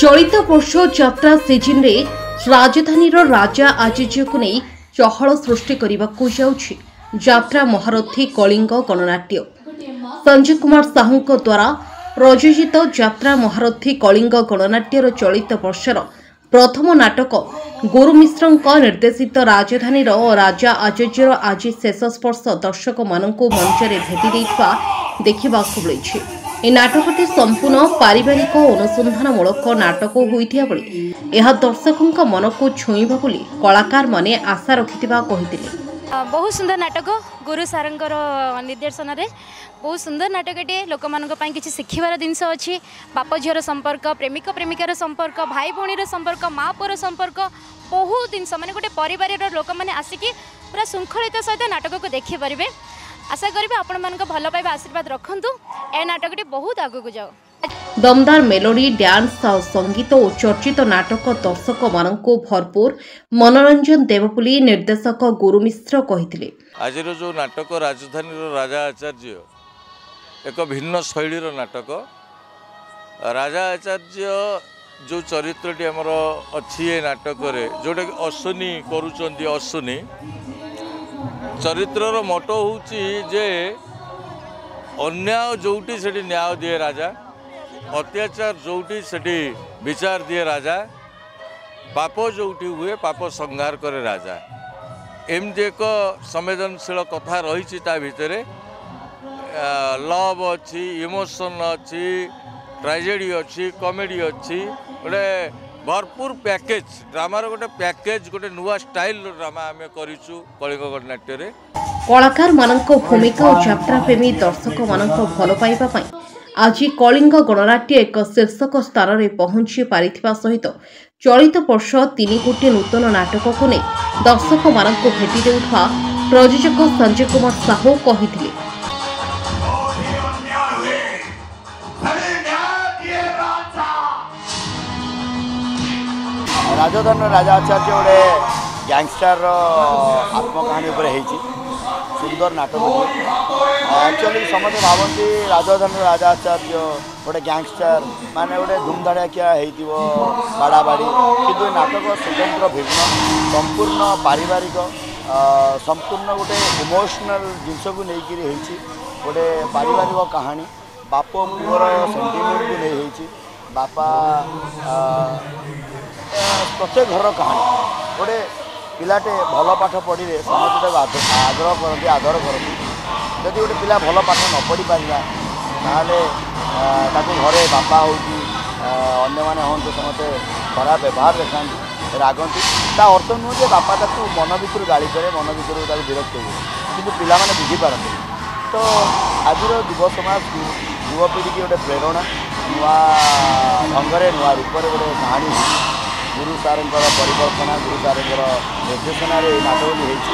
ଚଳିତ ବର୍ଷ ଯାତ୍ରା ସିଜିନ୍ରେ ରାଜଧାନୀର ରାଜା ଆଚାର୍ଯ୍ୟକୁ ନେଇ ଚହଳ ସୃଷ୍ଟି କରିବାକୁ ଯାଉଛି ଯାତ୍ରା ମହାରଥୀ କଳିଙ୍ଗ ଗଣନାଟ୍ୟ। ସଞ୍ଜୟ କୁମାର ସାହୁଙ୍କ ଦ୍ୱାରା ପ୍ରଯୋଜିତ ଯାତ୍ରା ମହାରଥୀ କଳିଙ୍ଗ ଗଣନାଟ୍ୟର ଚଳିତ ବର୍ଷର ପ୍ରଥମ ନାଟକ ଗୁରୁ ମିଶ୍ରଙ୍କ ନିର୍ଦ୍ଦେଶିତ ରାଜଧାନୀର ରାଜା ଆଚାର୍ଯ୍ୟର ଆଜି ଶେଷ ସ୍ପର୍ଶ ଦର୍ଶକମାନଙ୍କୁ ମଞ୍ଚରେ ଭେଟି ଦେଇଥିବା ଦେଖିବାକୁ ମିଳିଛି। ଏହି ନାଟକଟି ସମ୍ପୂର୍ଣ୍ଣ ପାରିବାରିକ ଅନୁସନ୍ଧାନମୂଳକ ନାଟକ ହୋଇଥିବା ବେଳେ ଏହା ଦର୍ଶକଙ୍କ ମନକୁ ଛୁଇଁବ ବୋଲି କଳାକାରମାନେ ଆଶା ରଖିଥିବା କହିଥିଲେ। ବହୁତ ସୁନ୍ଦର ନାଟକ, ଗୁରୁ ସାରଙ୍କର ନିର୍ଦ୍ଦେଶନାରେ ବହୁତ ସୁନ୍ଦର ନାଟକଟିଏ। ଲୋକମାନଙ୍କ ପାଇଁ କିଛି ଶିଖିବାର ଜିନିଷ ଅଛି। ବାପ ଝିଅର ସମ୍ପର୍କ, ପ୍ରେମିକ ପ୍ରେମିକାର ସମ୍ପର୍କ, ଭାଇ ଭଉଣୀର ସମ୍ପର୍କ, ମା ପୁଅର ସମ୍ପର୍କ, ବହୁତ ଜିନିଷ, ମାନେ ଗୋଟେ ପରିବାରର ଲୋକମାନେ ଆସିକି ପୁରା ଶୃଙ୍ଖଳିତ ସହିତ ନାଟକକୁ ଦେଖିପାରିବେ। ଆଶା କରିବି ଆପଣମାନଙ୍କ ଭଲ ପାଇବା ଆଶୀର୍ବାଦ ରଖନ୍ତୁ, ଏ ନାଟକଟି ବହୁତ ଆଗକୁ ଯାଉ। ଦମଦାର ମେଲୋଡି, ଡ୍ୟାନ୍ସ ଆଉ ସଙ୍ଗୀତ ଓ ଚର୍ଚ୍ଚିତ ନାଟକ ଦର୍ଶକମାନଙ୍କୁ ଭରପୁର ମନୋରଞ୍ଜନ ଦେବ ବୋଲି ନିର୍ଦ୍ଦେଶକ ଗୁରୁ ମିଶ୍ର କହିଥିଲେ। ଆଜିର ଯେଉଁ ନାଟକ ରାଜଧାନୀର ରାଜା ଆଚାର୍ଯ୍ୟ ଏକ ଭିନ୍ନ ଶୈଳୀର ନାଟକ। ରାଜା ଆଚାର୍ଯ୍ୟ ଯେଉଁ ଚରିତ୍ରଟି ଆମର ଅଛି ଏ ନାଟକରେ, ଯେଉଁଟାକି ଅଶ୍ୱିନୀ କରୁଛନ୍ତି, ଅଶ୍ୱିନୀ ଚରିତ୍ରର ମଟୋ ହେଉଛି ଯେ ଅନ୍ୟାୟ ଯେଉଁଠି ସେଠି ନ୍ୟାୟ ଦିଏ ରାଜା, ଅତ୍ୟାଚାର ଯେଉଁଠି ସେଠି ବିଚାର ଦିଏ ରାଜା, ପାପ ଯେଉଁଠି ହୁଏ ପାପ ସଂହାର କରେ ରାଜା। ଏମିତି ଏକ ସମ୍ବେଦନଶୀଳ କଥା ରହିଛି ତା ଭିତରେ। ଲଭ୍ ଅଛି, ଇମୋସନ୍ ଅଛି, ଟ୍ରାଜେଡ଼ି ଅଛି, କମେଡ଼ି ଅଛି, ଗୋଟେ ଭରପୁର ପ୍ୟାକେଜ୍ ଡ୍ରାମାର ଗୋଟେ ପ୍ୟାକେଜ୍, ଗୋଟେ ନୂଆ ଷ୍ଟାଇଲ୍ର ଡ୍ରାମା ଆମେ କରିଛୁ କଳିଙ୍ଗ ଗଣନାଟ୍ୟରେ। କଳାକାରମାନଙ୍କ ଭୂମିକା ଓ ଯାତ୍ରାପ୍ରେମୀ ଦର୍ଶକମାନଙ୍କ ଭଲ ପାଇବା ପାଇଁ ଆଜି କଳିଙ୍ଗ ଗଣନାଟ୍ୟ ଏକ ଶୀର୍ଷକ ସ୍ଥାନରେ ପହଞ୍ଚି ପାରିଥିବା ସହିତ ଚଳିତ ବର୍ଷ 3 ଗୋଟି ନୂତନ ନାଟକକୁ ନେଇ ଦର୍ଶକମାନଙ୍କୁ ଭେଟି ଦେଉଥିବା ପ୍ରଯୋଜକ ସଞ୍ଜୟ କୁମାର ସାହୁ କହିଥିଲେ। ରାଜଧାନୀର ରାଜା ଆଚାର୍ଯ୍ୟ ଗୋଟେ ଗ୍ୟାଙ୍ଗଷ୍ଟାରର ଆତ୍ମକାହାଣୀ ଉପରେ ହେଇଛି ସୁନ୍ଦର ନାଟକଟି। ଆକ୍ଚୁଆଲି ସମସ୍ତେ ଭାବନ୍ତି ରାଜଧାନୀର ରାଜା ଆଚାର୍ଯ୍ୟ ଗୋଟେ ଗ୍ୟାଙ୍ଗଷ୍ଟାର ମାନେ ଗୋଟେ ଧୁମଧାଡ଼ିଆ ହେଇଥିବ, ବାଡ଼ାବାଡ଼ି, କିନ୍ତୁ ଏ ନାଟକ ସ୍ୱତନ୍ତ୍ର, ଭିନ୍ନ, ସମ୍ପୂର୍ଣ୍ଣ ପାରିବାରିକ, ସମ୍ପୂର୍ଣ୍ଣ ଗୋଟେ ଇମୋସନାଲ ଜିନିଷକୁ ନେଇକିରି ହେଇଛି। ଗୋଟେ ପାରିବାରିକ କାହାଣୀ, ବାପ ପୁଅର ସେଣ୍ଟିମେଣ୍ଟକୁ ନେଇ ହେଇଛି। ବାପା ପ୍ରତ୍ୟେକ ଘରର କାହାଣୀ। ଗୋଟେ ପିଲାଟେ ଭଲ ପାଠ ପଢ଼ିଲେ ସମସ୍ତେ ତାକୁ ଆଗ୍ରହ କରନ୍ତି, ଆଦର କରନ୍ତି। ଯଦି ଗୋଟେ ପିଲା ଭଲ ପାଠ ନ ପଢ଼ିପାରିଲା, ତାହେଲେ ତାକୁ ଘରେ ବାପା ହଉ କି ଅନ୍ୟମାନେ ହୁଅନ୍ତୁ ସମସ୍ତେ ଖରାପ ବ୍ୟବହାର ଦେଖାନ୍ତି, ରାଗନ୍ତି। ତା ଅର୍ଥ ନୁହେଁ ଯେ ବାପା ତାକୁ ମନ ଭିତରୁ ଗାଳି କରେ, ମନ ଭିତରୁ ତାକୁ ବିରକ୍ତ ହୁଏ, କିନ୍ତୁ ପିଲାମାନେ ବୁଝିପାରନ୍ତି। ତ ଆଜିର ଯୁବ ସମାଜକୁ, ଯୁବପିଢ଼ିକି ଗୋଟେ ପ୍ରେରଣା, ନୂଆ ଢଙ୍ଗରେ ନୂଆ ରୂପରେ ଗୋଟେ କାହାଣୀ ହେଇଛି। ଗୁରୁ ସାରଙ୍କର ପରିକଳ୍ପନା, ଗୁରୁ ସାରଙ୍କର ନିର୍ଦ୍ଦେଶନାରେ ଏଇ ନାଟକଟି ହେଇଛି।